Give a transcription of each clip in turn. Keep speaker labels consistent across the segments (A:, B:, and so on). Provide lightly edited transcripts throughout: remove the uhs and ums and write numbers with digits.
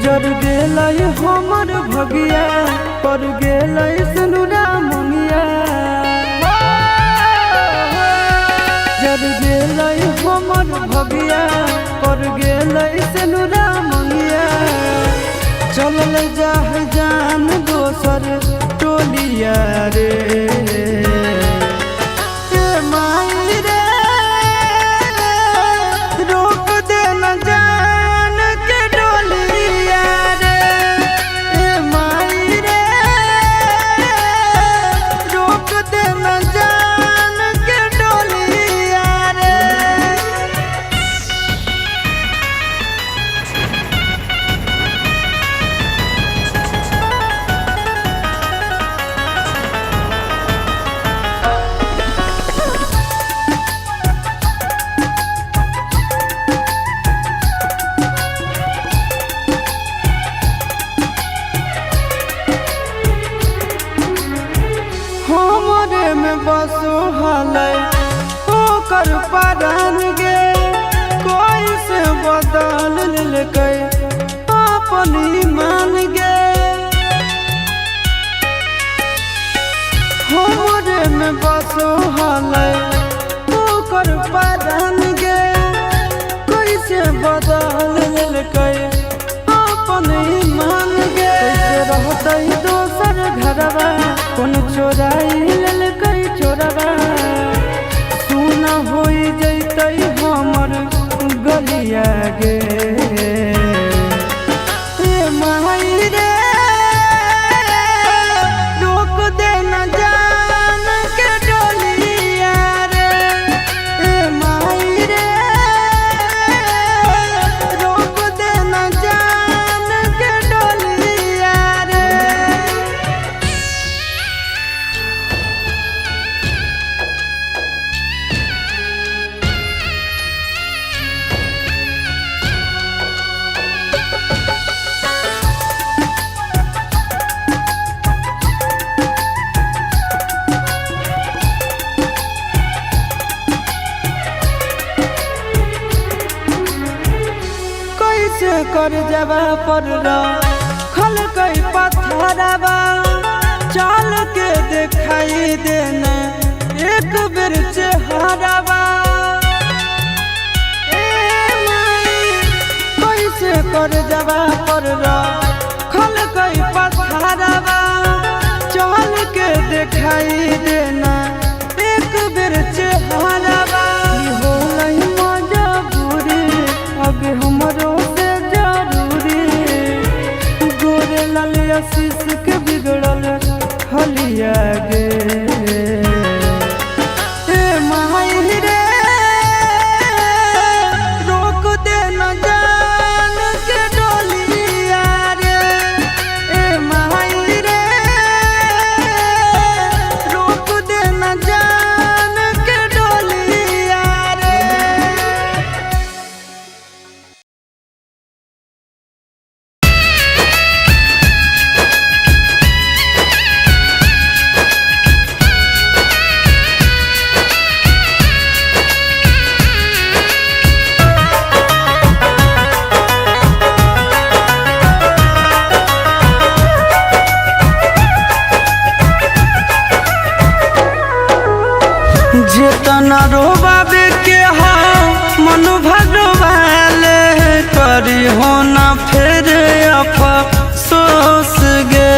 A: जर गेलै हमर भगिया, पर गेलै सनुरा मुनिया। जर गेलै हमर भगिया, पर गेलै सनुरा मुनिया। चलल जाह जान दोसर टोलिया रे, ए माई रे, रोक देना जान के डोलिया रे, ए माई रे, रोक देना जान के डोलिया रे। हमरे में बसो हलै ओकर परान गे, कोई से बदल लेलकै अपन ईमान गे। हमरे में बसो हलै ओकर परान गे, कोई से बदल लेलकै अपन ईमान गे। कैसे रहतै दोसर घरवा, कोन चोराई लेलकै चोरवा, सुना होई जैतै हमर गलिया गे, ए माई रे, रोक देना जान के डोलिया रे, ए माई रे, रोक देना जान के डोलिया रे। कैसे कर जबा पर खल कई पत्थरवा, चाल के दिखाई देना एक बेर चेहरावा। ए माई, कैसे कर जबा पर खल कई पत्थरवा, चाल के दिखाई देना एक बेर चेहरावा। होलै मजबूरी अब हमरो से जरूरी, गोरे लाल आशीष के बिगड़ल हलिया गे, ए माई रे, रोक देना जान के डोलिया रे, ए माई रे, रोक देना जान के डोलिया रे। जेतना रोबाबे के हा मन भगवाले, करी हो ना फिर अफसोस गे।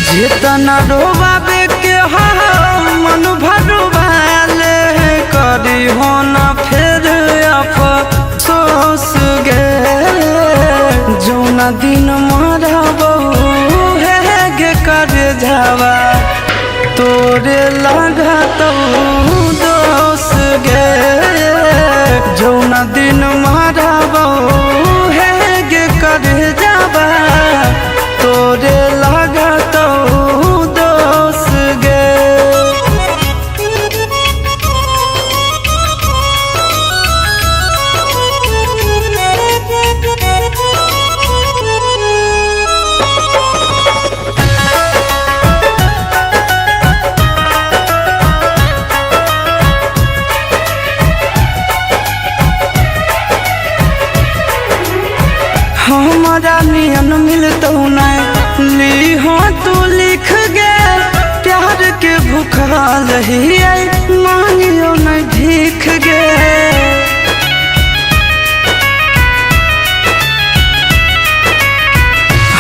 A: जेतना रोबाबे के हा मन भगवाले, करी हो ना फिर अफसोस गे। जौना दिन मरबो हे गे कर जावा, तोरे लागतौ दोस गे। जौना दिन मरबो हे गे कर जावा, तोरे लागतौ दोस गे।
B: Thank
A: भूखल हियै मांगियो नहीं भीख गे।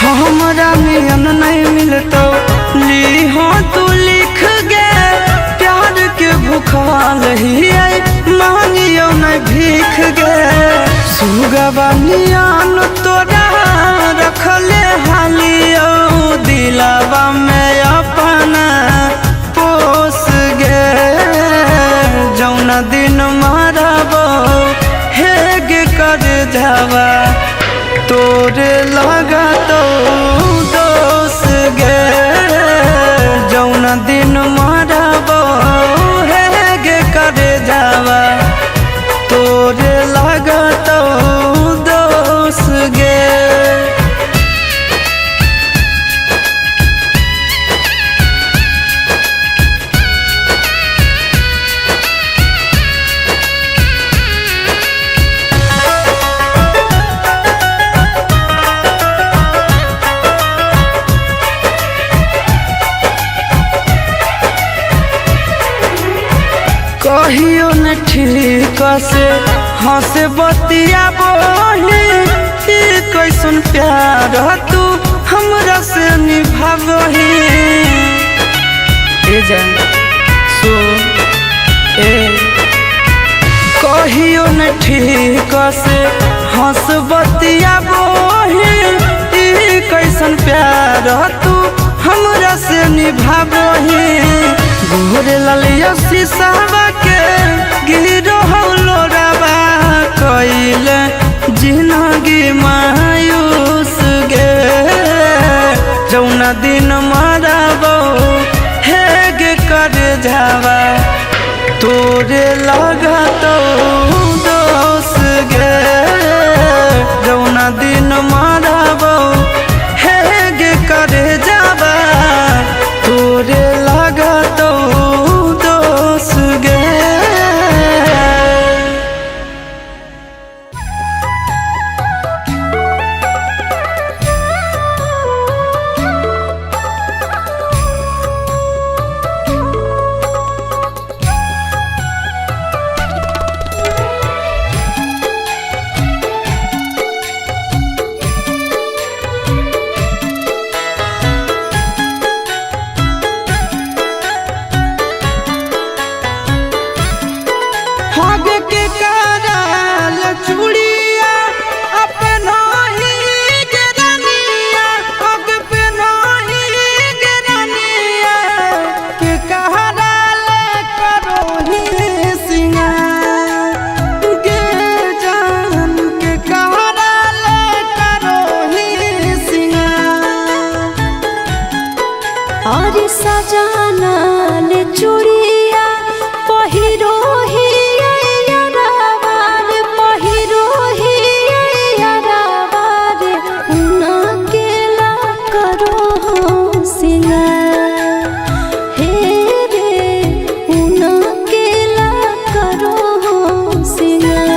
A: हमरा नियन नहीं मिलतो ली हो तू लिख गे। प्यार के भूखल हियै मांगियो नहीं भीख गे। सुगवा नियन तोरा रखले हालियो दिलावा में अपना पोस गे। जौना दिन मारबो हेग कर जावा तोरे लगा तो दोस गे। जौना दिन मारबो हेग कर जावा तोरे लगा तो दोस गे। कहियो न ठीक से हंस बतिया बही कैसन प्यार तू हमरा से निभाबही। ए जान सुन ए कहियो न ठीक से हंस बतिया बही कैसन प्यार तू हमरा से निभाबही। गोरे ललिया शीशावा के गिरो लोरावा कइले जिनगी मायूस गे। जौना दिन मारबो हेग कर जावा तोरे लगा तो दोस गे। जौना दिन मारबो हेग कर जावा तोरे लगा तो दोस गे।
B: और सजाना ले चूड़िया पहिरो ही पहिरो ही उना करो सिंगार हे रे उना केला करो सिंगार।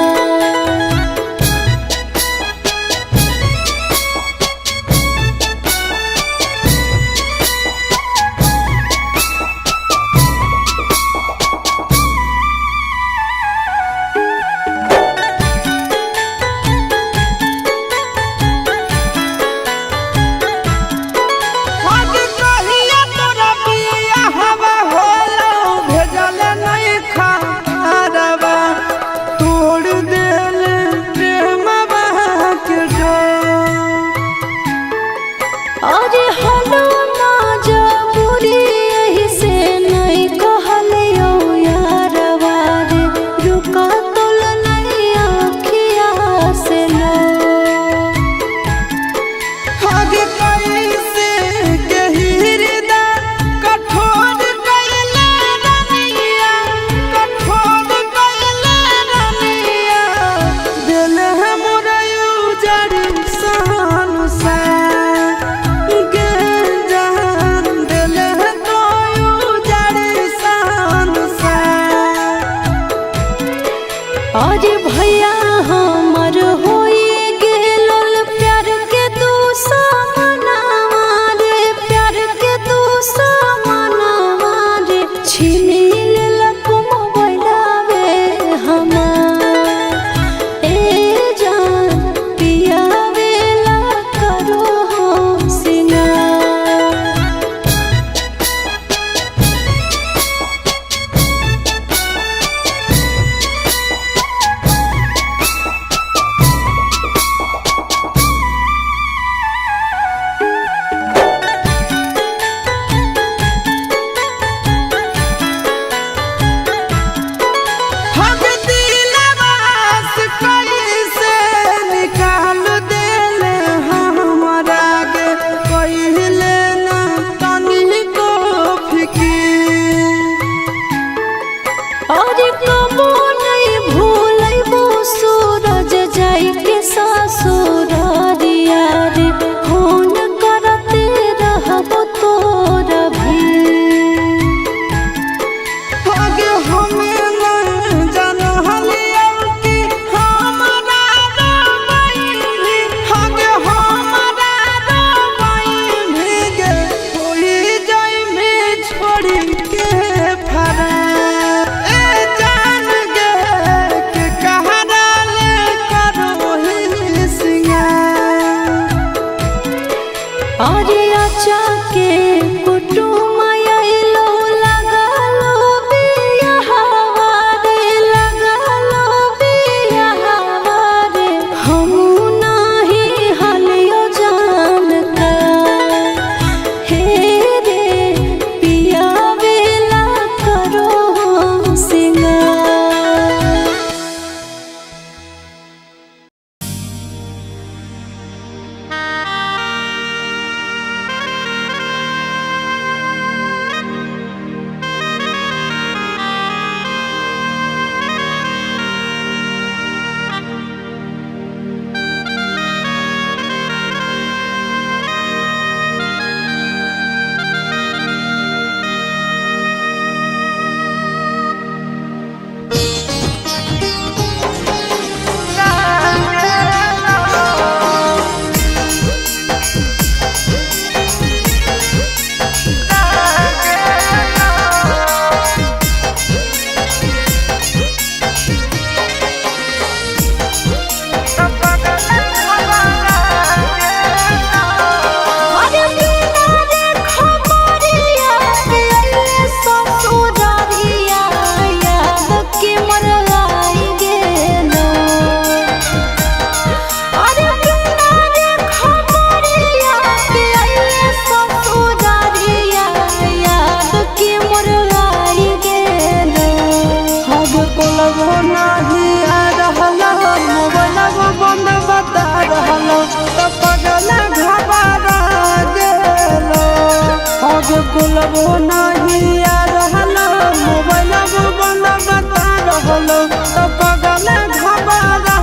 A: कोलबो नहीं आ रहल, मोबाइलबो बंद बता रहल, तो पगल घबरा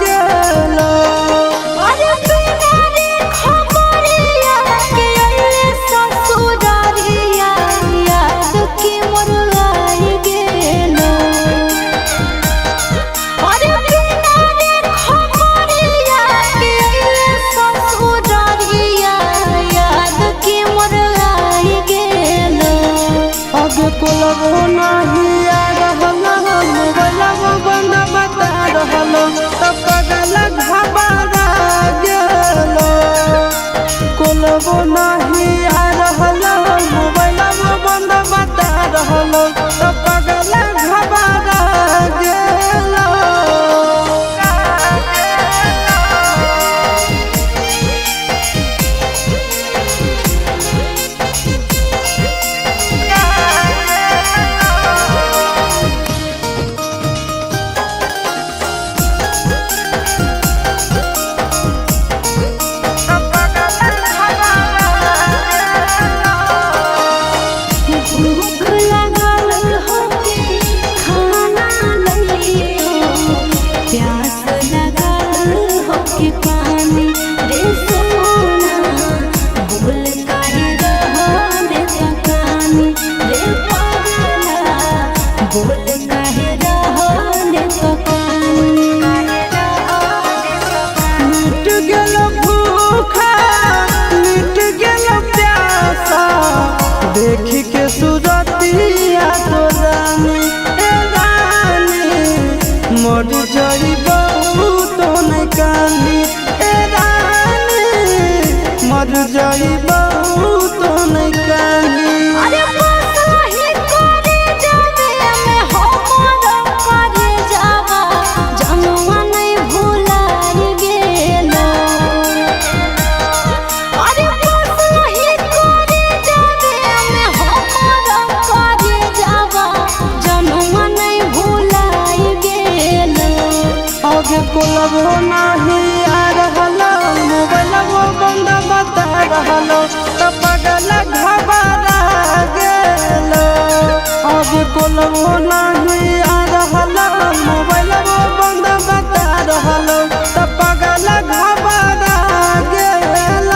A: गेल।
B: अरे बिना रे खबरिया के अइले ससुरारिया, याद की मोर आई गेलो। अरे बिना रे खबरिया के अइले ससुरारिया, याद की मोर आई गेलो।
A: आगे कोलबो नहीं आ रहल, मोबाइलबो बंद बता रहल, तो पगल घबरा गेल। कोलबो नहीं आ रहल, मोबाइलबो बंद बता रहल, तो पगल घबरा गेल।
B: भूख लागल होके खाना लइयो, प्यास लागल होके पानी रे सोना, बोल काहे रहले पकानी रे पगला, बोल काहे रहले पकानी।
A: मिट गेल भूखा, मिट गेल प्यासा, देख के सूरतिया तो रानी, ए रानी, मर जई बहुत कानी, ए रानी, मर जई बहुत कानी।
B: अरे बस वही करे जावे में हमर करे जावा, जनुआ नहीं भुलाई गेलो। अरे बस वही करे जावे में हमर करे जावा, जनुआ नहीं भुलाई गेलो।
A: आगे कोलबो नहीं आ रहल, मोबाइलबो बंद बता रहल, तो पगल घबरा गेल। आगे कोलबो नहीं आ रहल, मोबाइलबो बंद बता रहल, तो पगल घबरा गेल।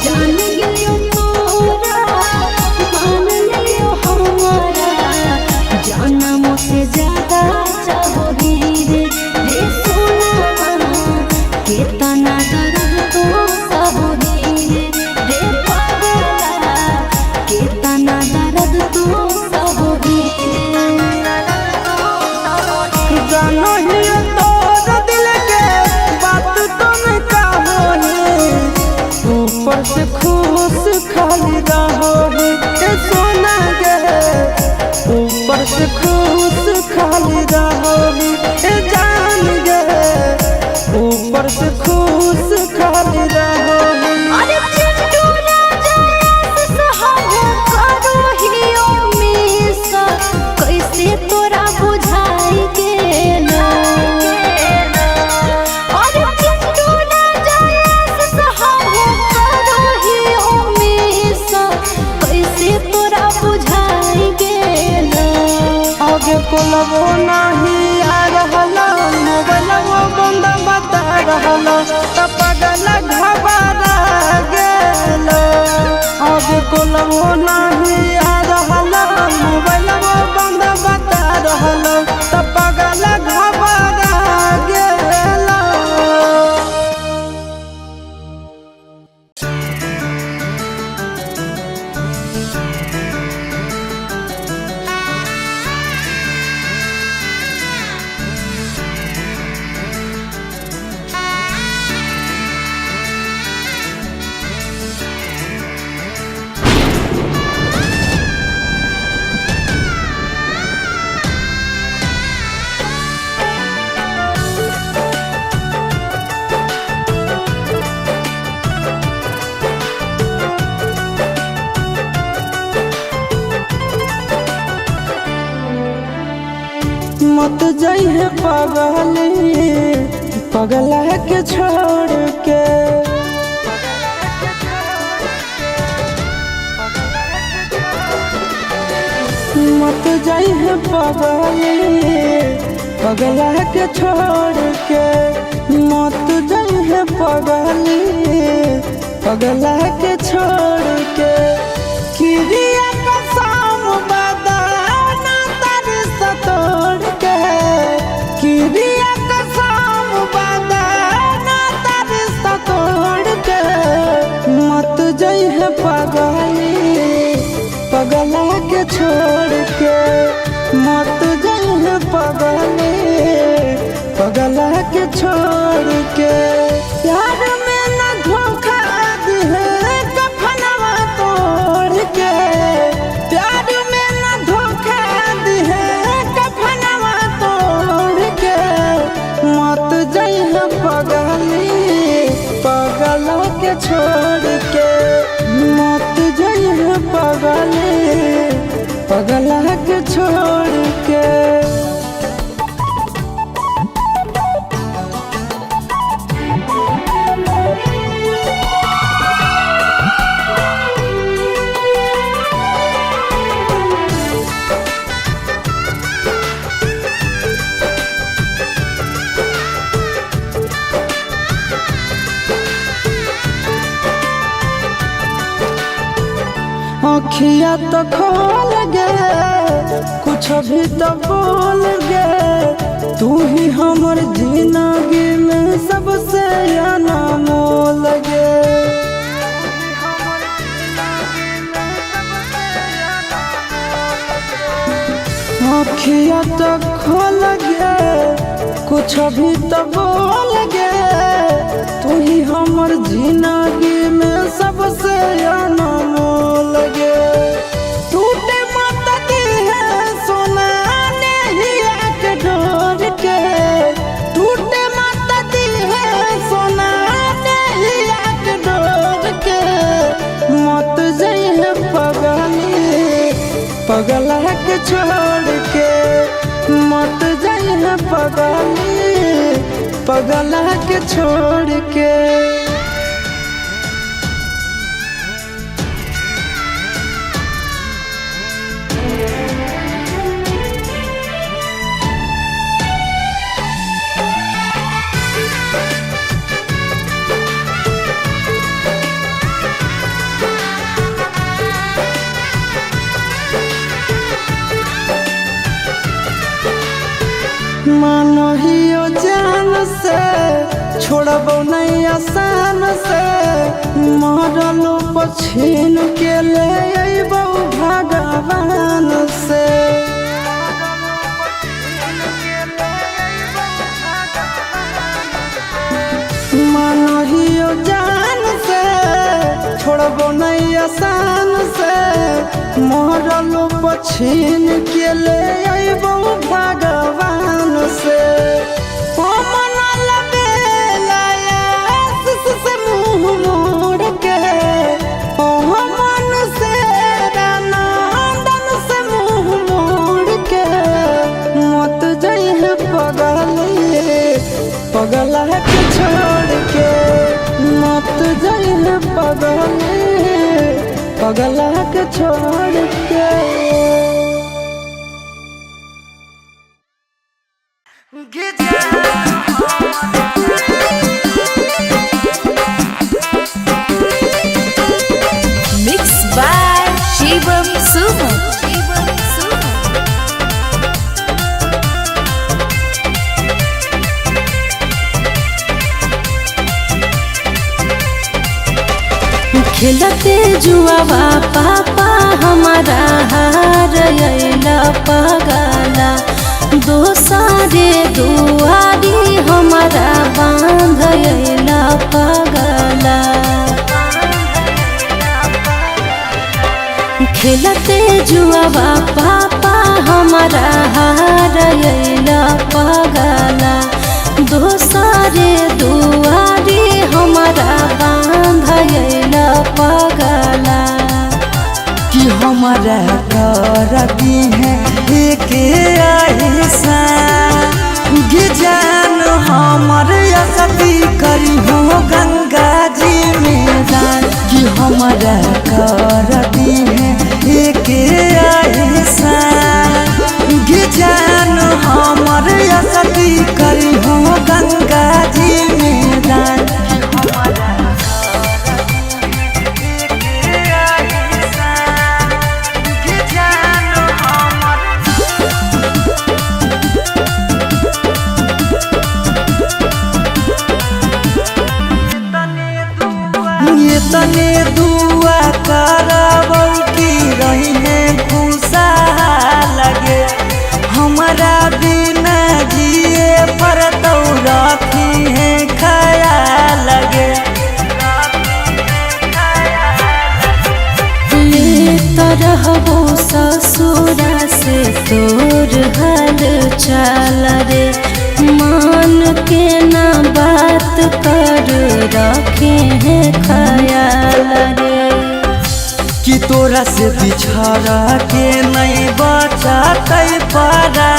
B: जान गेलियो तोरा, मान लियो हमारा, जानमो से ज्यादा चाहोगी रे रे सोना, केतना दर्द तो सहोगी रे रे पगला, केतना दर्द तो सहोगी रे।
A: जानो ही तोर दिल के बात तुम कहो, ऊपर से खुश खाली रहो ए सोना गे, ऊपर से खुश खाली रहो ए जान गे, ऊपर से खुश खाली रहो।
B: अरे चिंटू राजा हम करो हियो मिस, कैसे तोरा बुझाई गेलो। अरे चिंटू राजा हम करो हियो मिस, कैसे तोरा बुझाई गेलो।
A: आगे कोलबो नहीं आ रहल, मोबाइलबो बंद बता रहल, तो पगल घबरा गेल। आगे कोलबो नहीं आ रहल, मोबाइलबो बंद बता रहल, तो पगल घबरा गेल।
B: Thank
A: जइहे पगली पगला के छोड़ के। मत जइहे पगली पगला के छोड़ के, मत जइहे पगली पगला के छोड़ के। किरिया कसम बदाना तर सतोड़ के, किरिया कसम बदाना तर सतोड़ के। मत जइहे पगली पगला के छोड़ के, मत जइहे पगली पगला के छोड़ के। प्यार में न धोखा दिहे कफनवा तोड़ के, प्यार में न धोखा दिहे कफनवा तोड़ के। मत जइहे पगली पगला के छोड़ के, मत जइहे पगली पगला के छोड़ के। अखिया तो खोल गे कुछ भी तो बोल गे, तू ही हमर जिंदगी में सबसे अनमोल गे। अखिया तो खोल गे कुछ भी तो बोल गे, तू ही हमर जिंदगी में सबसे अनमोल गे। टूटे मत है सोना नहिया के डोर के, टूटे मत है सोना नहिया के डोर के। मत जइहे पगली पगला के छोड़ के, मत जइहे पगली पगला के छोड़ के। मानो हियो जान से छोड़बो नहीं आसान से, मरलो पछीन के ले अइबो भगवान से। मानो हियो जान से छोड़बो नहीं आसान से, मरलो पछीन के ले अइबो भगवान से। ओ मन लबेला से मुँह मोड़ के, ओ मन से नंदन से मुँह मोड़ के। मत जइहे पगली पगला के छोड़ के, मत जइहे पगली पगला के छोड़ के।
C: Mix by Shivam Suman. Shivam Suman.
B: खेलते जुआवा पापा हमारा हार अइला पगला, दोसरे दुआरी हमारा बांध अइला पगला। खेलते जुआवा पापा हमारा हार अइला पगला, दोसरे दुआरी हमारा बांध अइला पगला।
A: कि हम हमारा कर दी है एक एहसान। गे जान हमर असती करी हो गंगा जी में दान। कि हमारा कर दी है एक एहसान। गे जान हमर असती करी हो गंगा जी में दान। ये तने दुआ करबौ की रही है खुशहाल लगे। हमारा बिना जिए पर तो रखी है ख्याल लगे।
B: ले तो रहबो ससुरा से तोर हाल चाल रे, मान के ना बात कर रखे हैं ख्याल रे।
A: कि तोरा से बिछड़ के नहीं बचतै परा।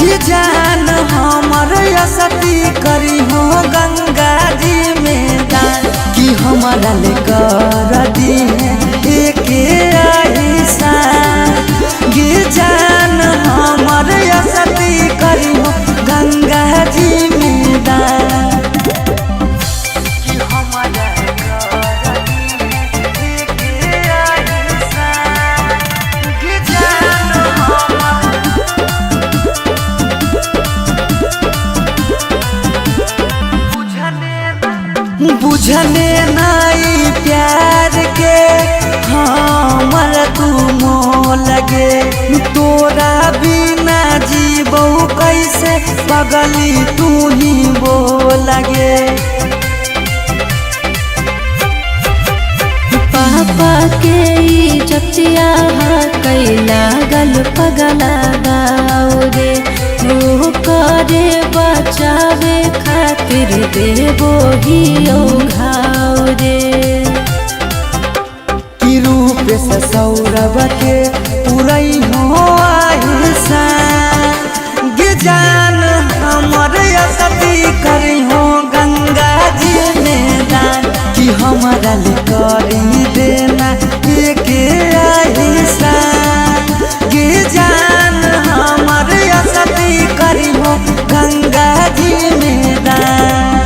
A: गे जान हमर असती करी हो गंगा जी में दान। कि हमारा ले कर दी है एक एहसान। गे जान हमर असती करी हो गंगा जी में दान। कि हमारा कर दी है एक एहसान। गे जान हमर बुझने नाई प्यार के हमर तू मोह लगे। तोरा बिना जीबौ कैसे पगली तू ही बो लगे।
B: पापा के इज्जतिया कैला गल पगला गाओ रे, ओ करे बचावे खातिर देबो ही ओ घाव रे।
A: कि रूप से सौरभ के पुरई हो आहिसान। गे जान हमर असती करी हो गंगा जी में दान। कि हमारा ले करी देना एक एहसान। गे जान हमर असती करी हो गंगा जी में दान।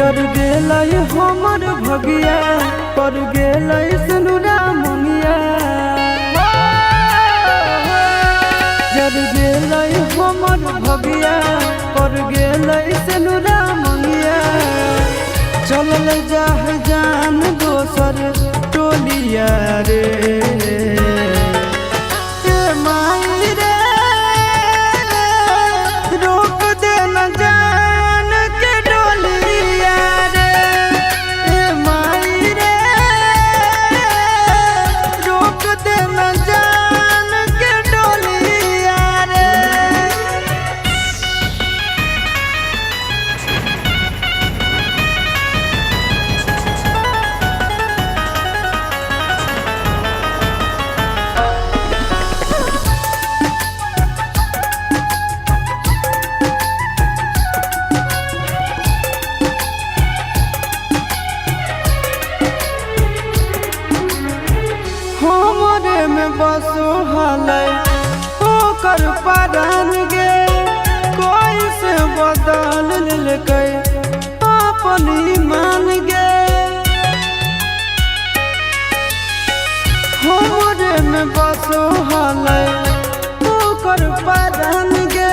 A: जर गेलै हमर भगिया, पर गेलै सुनुरा मुनिया। जर गेलै हमर भगिया, पर गेलै सुनुरा मुनिया। चलल जाह जान दोसर टोलिया रे, ए माई रे, रोक देना जान के डोलिया रे, ए माई रे, रोक देना जान के डोलिया रे। हमरे में बसो हलै ओकर परान गे, कोई से बदल लेलकै अपन ईमान गे। हमरे में बसो हलै ओकर परान गे,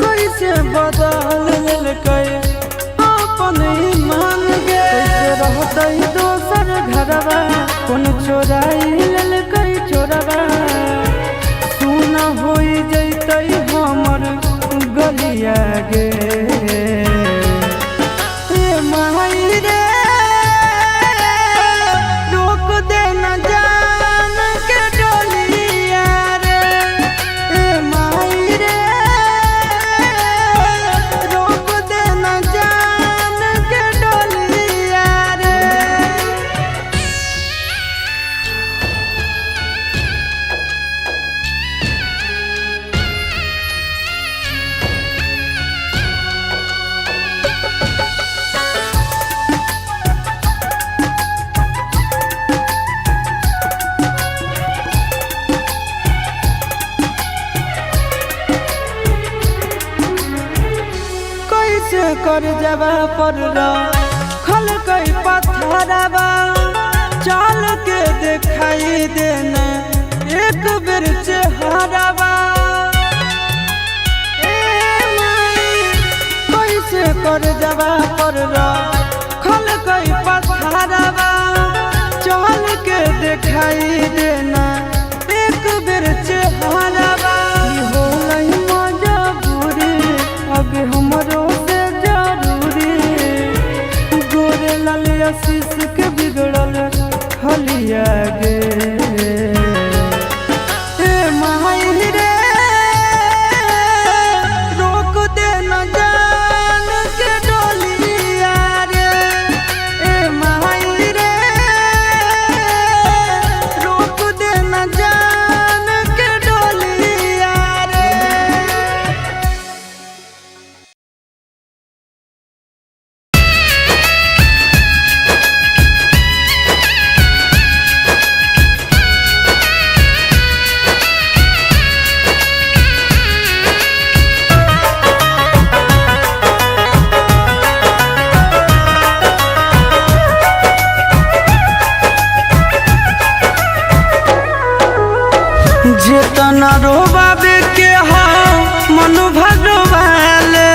A: कोई से बदल लेलकै अपन ईमान गे। कैसे रहतै दोसर घरवा, कोन चोराई लेलकै चोरवा, सुना होई जैतै हमर गलिया गे, ए माई रे, रोक देना जान के डोलिया रे, ए माई रे, रोक देना जान के डोलिया रे। कैसे कर जबा पर खल कई पत्थरवा, चाल के दिखाई देना एक बेर चेहरावा। ए माई, कैसे कर जबा पर खल कई पत्थरवा, चाल के दिखाई देना एक बेर चेहरावा। ई होलै मजबूरी, अब हमरो से जरूरी, गोरे लाल आशीष के बिगड़ल हलिया गे, ए माई रे, रोक देना जान के डोलिया रे, ए माई रे, रोक देना जान के डोलिया रे। जेतना रोबाबे के हा मन भगवाले,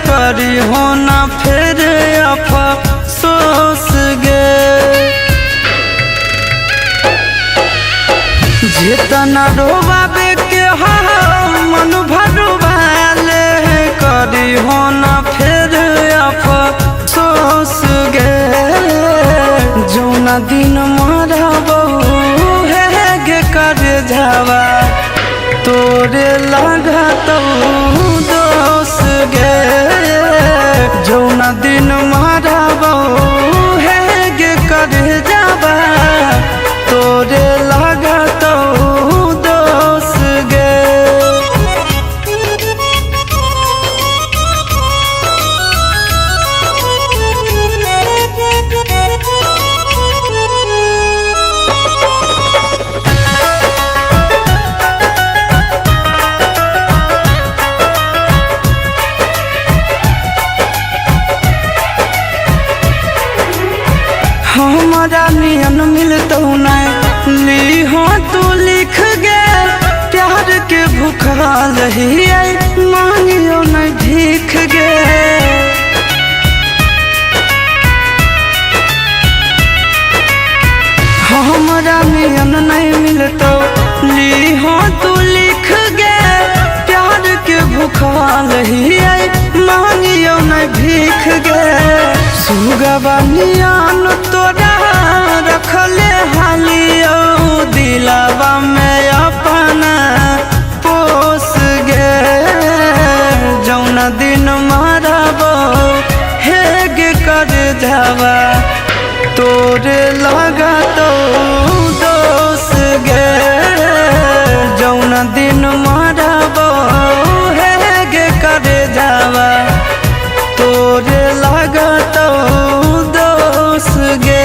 A: करी हो ना फेर अफसोस गे। जेतना रोबाबे के हा मन भगवाले, करी हो ना फेर अफसोस गे। जौना दिन मरबौ हे गे कर जावा, तोरे लागतौ दोस गे। जौना दिन मरबौ हे गे कर जावा, तोरे लागतौ दोस गे।
B: Thank you.
A: ही मांगियो न भीख गे। हमरा नियन नहीं मिलतो ली हो तू लिख गे, प्यार के भूखल ही मांगियो न भीख गे। सुगवा नियन तोरा रखले हालियो दिलावा में अपना पोस गे। जौना दिन मारबो हेग कर जावा तोरे लगा तो दोस गे। जौना दिन मारबो हेग कर जावा तोरे लगा तो दोस गे।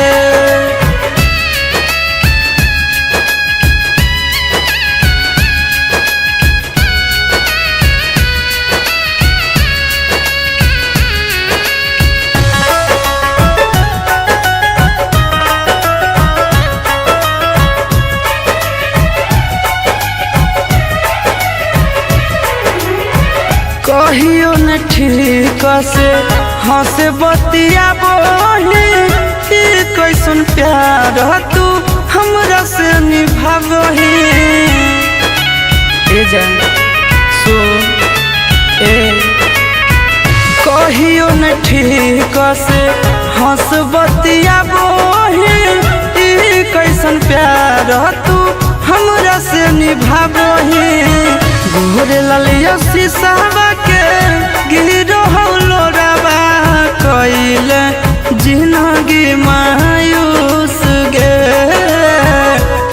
A: कहियो न ठीक से हंस बतिया बोली, कैसन प्यार तू हमरा से निभावही। ए जान सो ए कहियो न ठीक से हंस बतिया बोली, कैसन प्यार तू हमरा से निभावही। गोरे ललिया शीशावा के गिरो लोरावा कइले जिनगी मायूस गे।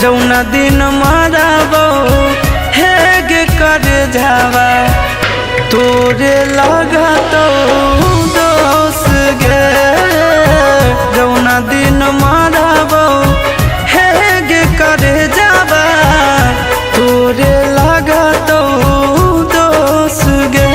A: जौना दिन मारबो हेग कर जावा तोरे लगा तो दोस गे। जौना दिन मारबो हेग कर जावा तोरे लगा तो दोस गे।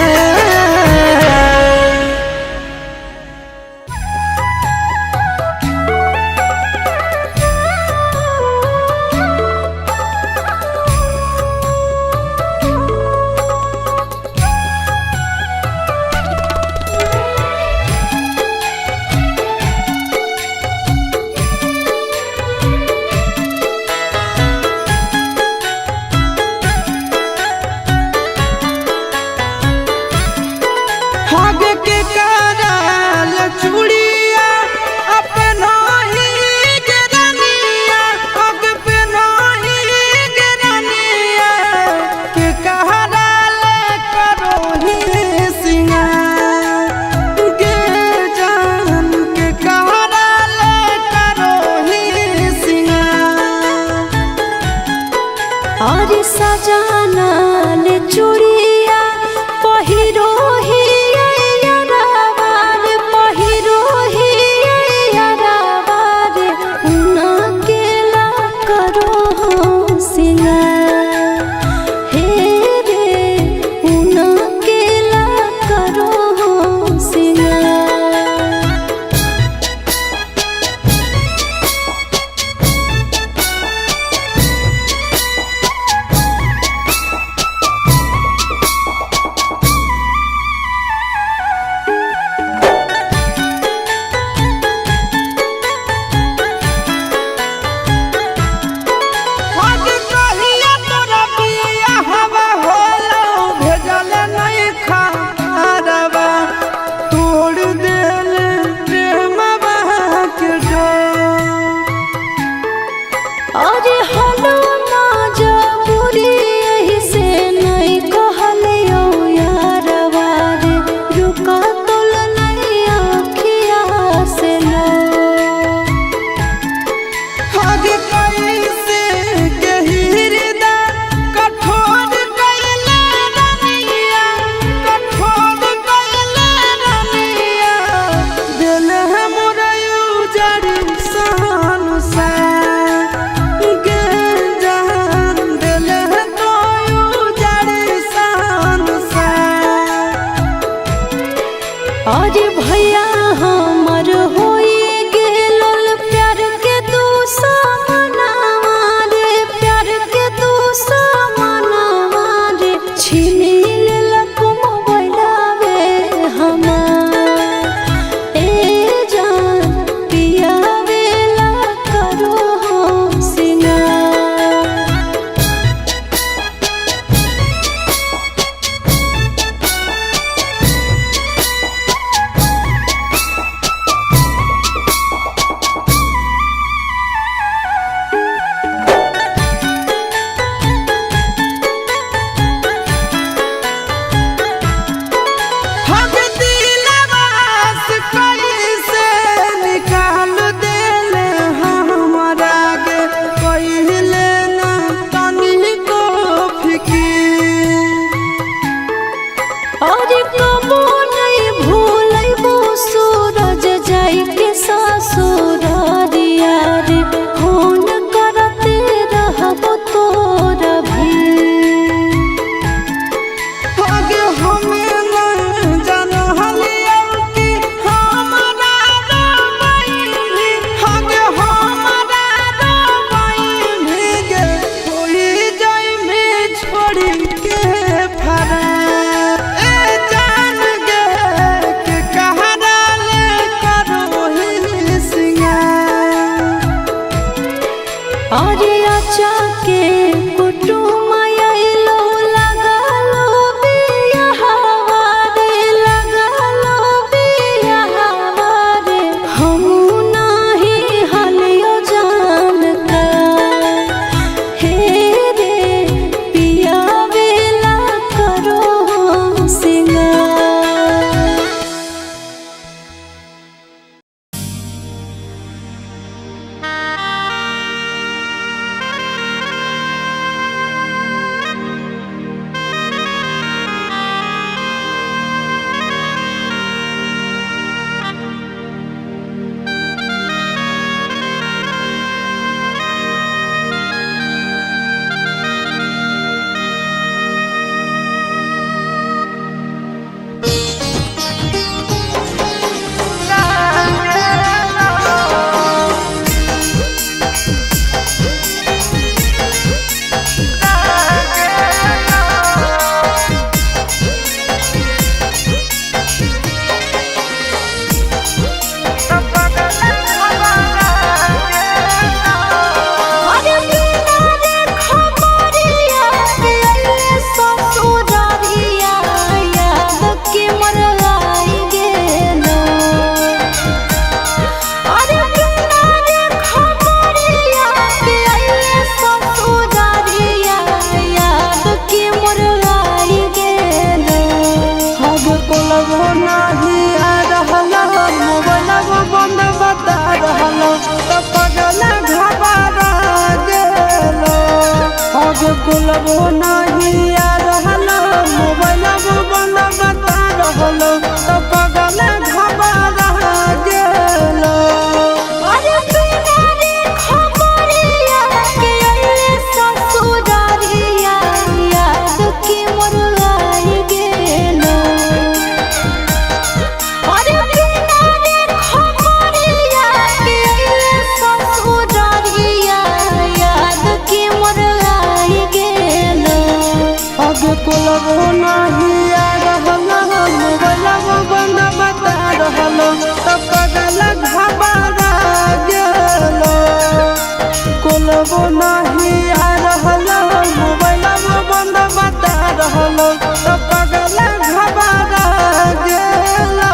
B: और सजाना ले चूड़िया पहिरो ही पहिरो ही उना करो सिंगार हे रे उना केला करो सिंगार। अरे हलो ना जबूरी एही से नहीं कहलियो यारवा रे रुका तोल नहीं आँखिया से लो।
A: हग कैसे के हृदय कठोर कैले रनिया, कठोर कैले रनिया, दिल है मोर उजड़ संसार गे जान, दिल है तो उजड़ संसार।
B: अरे भैया हमर होई गेलल प्यार के दुश्मनवा रे, प्यार के दुश्मनवा रे, छीनी
A: आगे कोलबो नहीं आ रहलो, मोबाइलबो बंद बता रहलो, तो पगल घबरा गेलो।
B: अरे बिना रे खबरिया के अइले ससुरारिया, याद के मोर आई गेलो। अरे बिना रे खबरिया के अइले ससुरारिया, याद के मोर आई गेलो।
A: आगे कोलबो नहीं आ रहलो, मोबाइलबो बंद बता रहलो, तो पगल घबरा गेलो। कोलबो नहीं आ रहलो, मोबाइलबो बंद बता रहलो, तो पगल घबरा गेलो।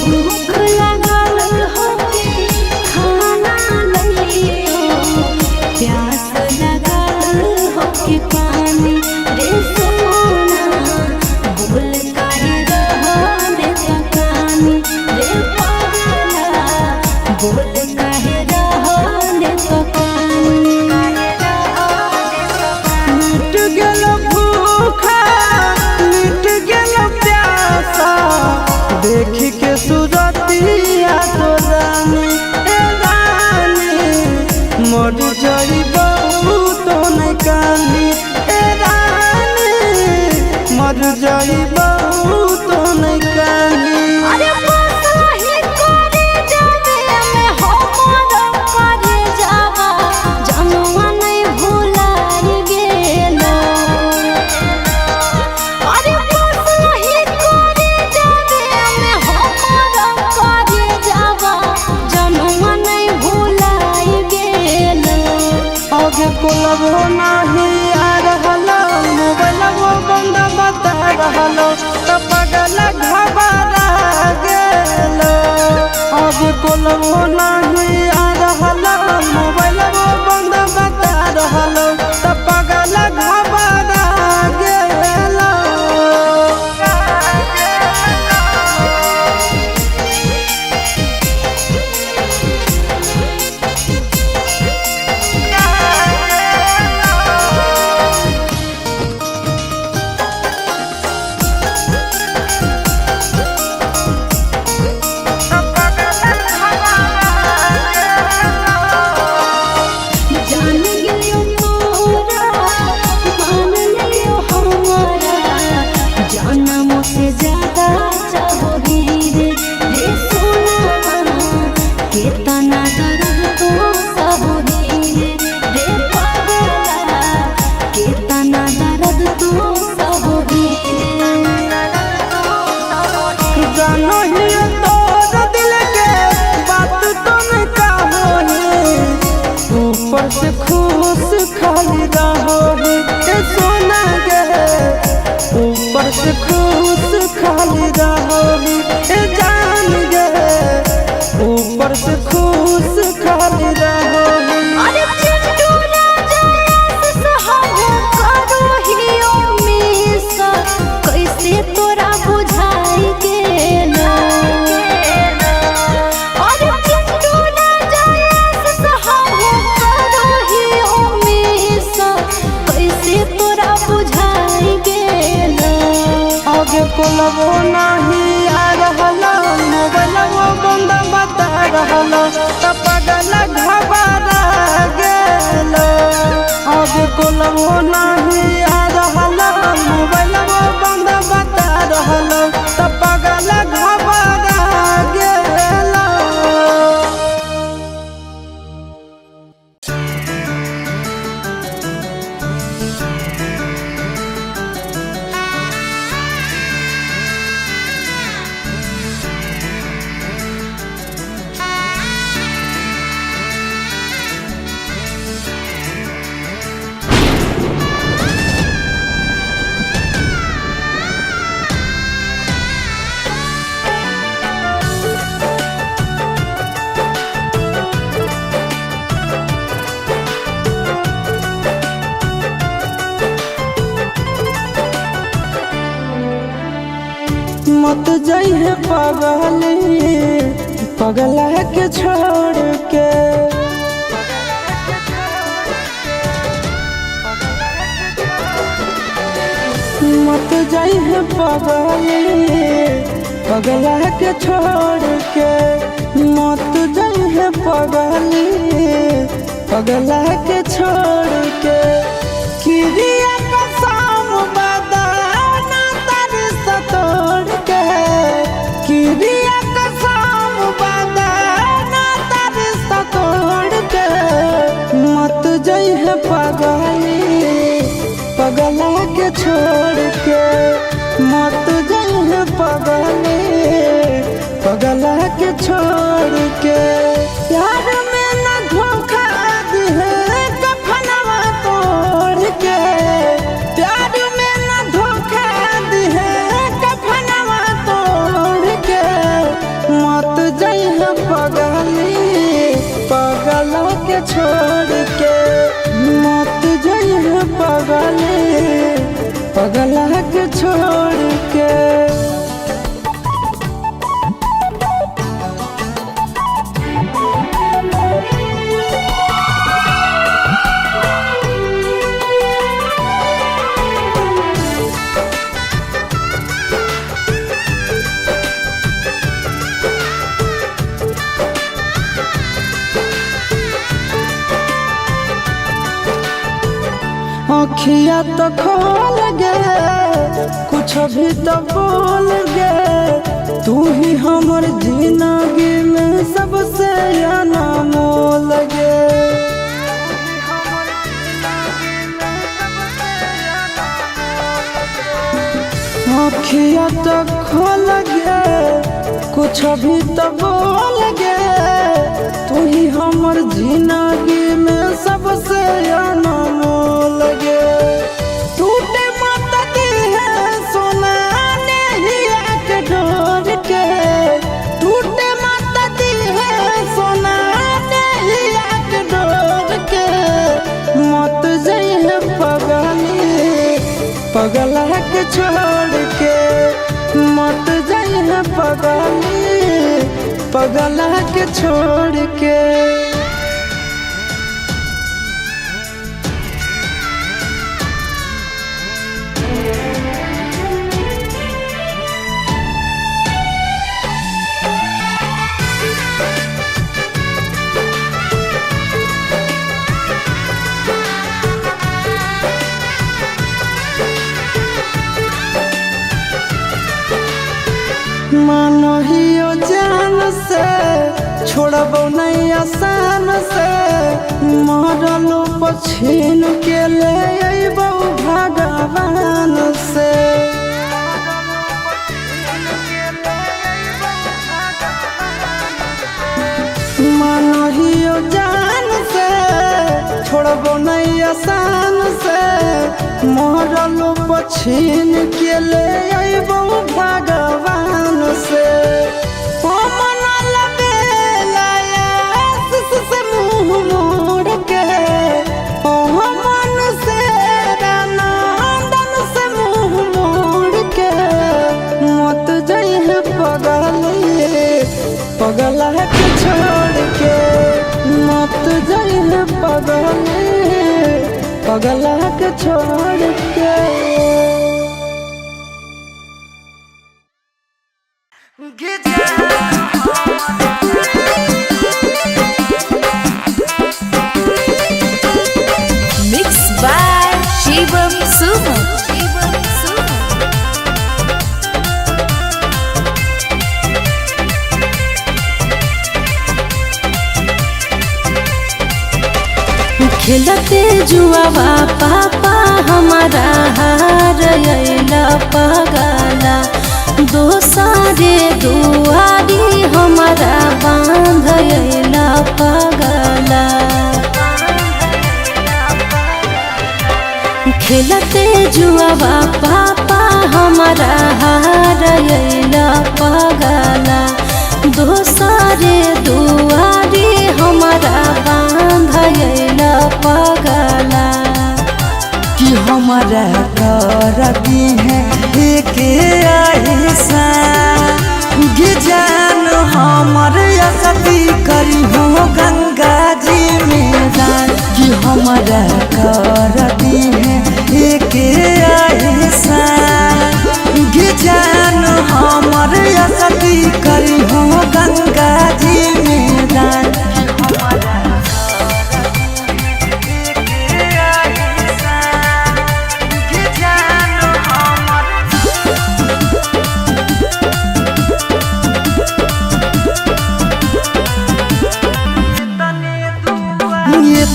B: भूख लागल होके खाना लइयो, प्यास लागल होके पानी रे सोना, बोल काहे रहले तकानी रे पागला, बोल काहे रहले तकानी।
A: मिट गेल भूखा, मिट गेल प्यासा, देख के सुरतिया तो रानी, ए रानी, मर जई बहुत नहीं कानी, ए रानी, मर जई बहुत नहीं कानी।
B: अरे बस वही करे जावे में हमर करे जावा, जनुआ नहीं भुलाई गेलो। अरे बस वही करे जावे में हमर करे जावा, जनुआ नहीं भुलाई गेलो।
A: आगे कोलबो नहीं आ रहलो, मोबाइलबो बंद बता रहलो, तो पगल घबरा गेलो। आगे कोलबो नहीं आ रहलो, मोबाइलबो बंद बता रहलो, तो पगल घबरा गेलो।
B: जान गेलियो तोरा, मान लियो हमारा, जनम से ज्यादा चाहोगी रे रे सोना, केतना दर्द तो सहोगी रे रे पागला, केतना दर्द तो सहोगी रे।
A: जानो ही तोर दिल के बात तुम कहो ऊपर से खुश खाली रहो ए सोना गे, ऊपर से खुश खाली रहो ए जान गे, ऊपर से खुश खाली रहो।
B: अरे चिंटू राजा सहाबो करो हियो मिस, कैसे तोरा बुझाई गेलो। अरे चिंटू राजा सहाबो करो हियो मिस, कैसे तोरा बुझाई गेलो।
A: आगे कोलबो नहीं आ रहलो, मोबाइलबो बंद बता रहलो, तो पगल घबरा गेलो। आगे कोलबो नहीं आ रहलो, मोबाइलबो बंद बता रहलो, तो पगल घबरा गेलो।
B: Thank
A: मत जइहे पगली पगला के छोड़ के। मत जइहे पगली पगला के छोड़ के, मत जइहे पगली पगला के छोड़ के। किरिया कसम बदाना तर सतोड़ के, किरिया कसम बदाना तर सतोड़ के, मत जइहे पगली पगला के छोड़ के, मत जइहे पगली पगला के छोड़ के। प्यार में न धोखा दिहे कफनवा तोड़ के, प्यार में न धोखा दिहे कफनवा तोड़ के, मत जइहे पगली पगला के छोड़ के, मत जइहे पगली पगला के छोड़ के। अखिया तो खोल गे, कुछ भी तो बोल गे, तू ही हमर जिंदगी में सबसे अनमोल गे। अखिया तो खोल गे, कुछ भी तो बोल गे, तू ही हमर जिंदगी में सबसे अनमोल गे। टूटे मत है सोना नहिया के डोर के, टूटे मत है सोना नहिया के डोर के, मत जइहे पगली पगला के छोड़ के, मत जइहे पगली पगला के छोड़ के। मानो हियो जान से छोड़बो नहीं आसान से, मरलो पछीन के ले अइबो भगवान से। मानो हियो जान से छोड़बो नहीं आसान से, मरलो पछीन के ले अइबो भगवान से। ओ मन लबेला से मुँह मोड़ के, ओ मन से नंदन से मुँह मोड़ के, मत जइहे पगली पगला के छोड़ के, मत जइहे पगली पगला के छोड़ के।
C: Mix by Shivam Suman. Shivam Suman.
B: खेलते जुआवा पापा हमारा हार अइला पगला, दोसरे दुआरी हमारा बांध अइला पगला। खेलते जुआवा पापा हमारा हार अइला पगला, दोसरे दुआरी हमारा बांध अइला पगला।
A: कि हमारा कर दी है एक एहसान,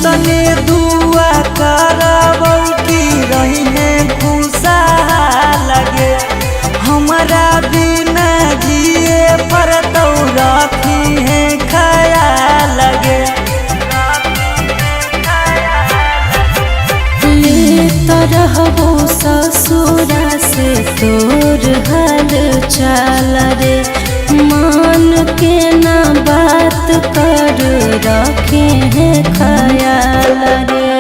A: तने दुआ करबौ की रही है खुशहाल गे। हमारा बिना जिए पर तो रखी है ख्याल गे।
B: ले तो रहबो ससुरा से तोर हाल चाल रे, मान के ना बात कर रखे हैं ख्याल रे।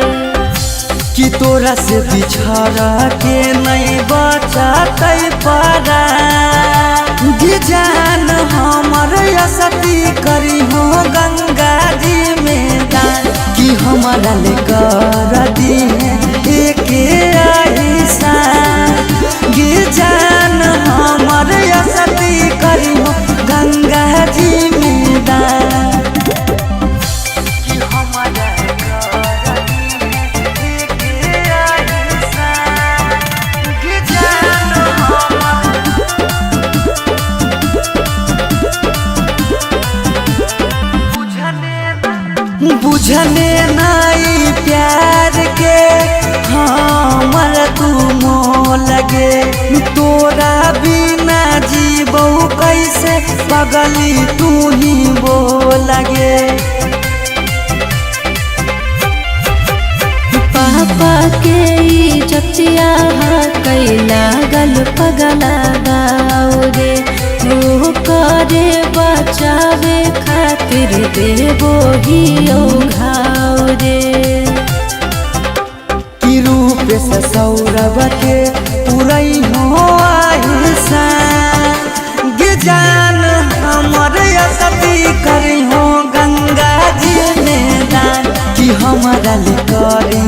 A: कि तोरा से बिछड़ के नहीं बचतै परा जान हमर असती करी हो गंगा जी में दान। कि हमारा ले कर दी एके एहसान गे जान हमर असती करी हो गंगा जी में दान। कि हमारा कर दी एके एहसान गे जान हमर। बुझने नाई प्यार के हमर तू मोह लगे, तोरा बिना जीबौ कैसे पगली तू ही बोलगे।
B: पापा के इज्जतिया कैला गल पगला गाओ रे, वो करे बचावे खातिर देबो ही घाव रे।
A: कि रूप से सौरभ के पुरई हो आहिसान गे जान हमर असती करी हो गंगा जी में दान। कि हमारा ले करी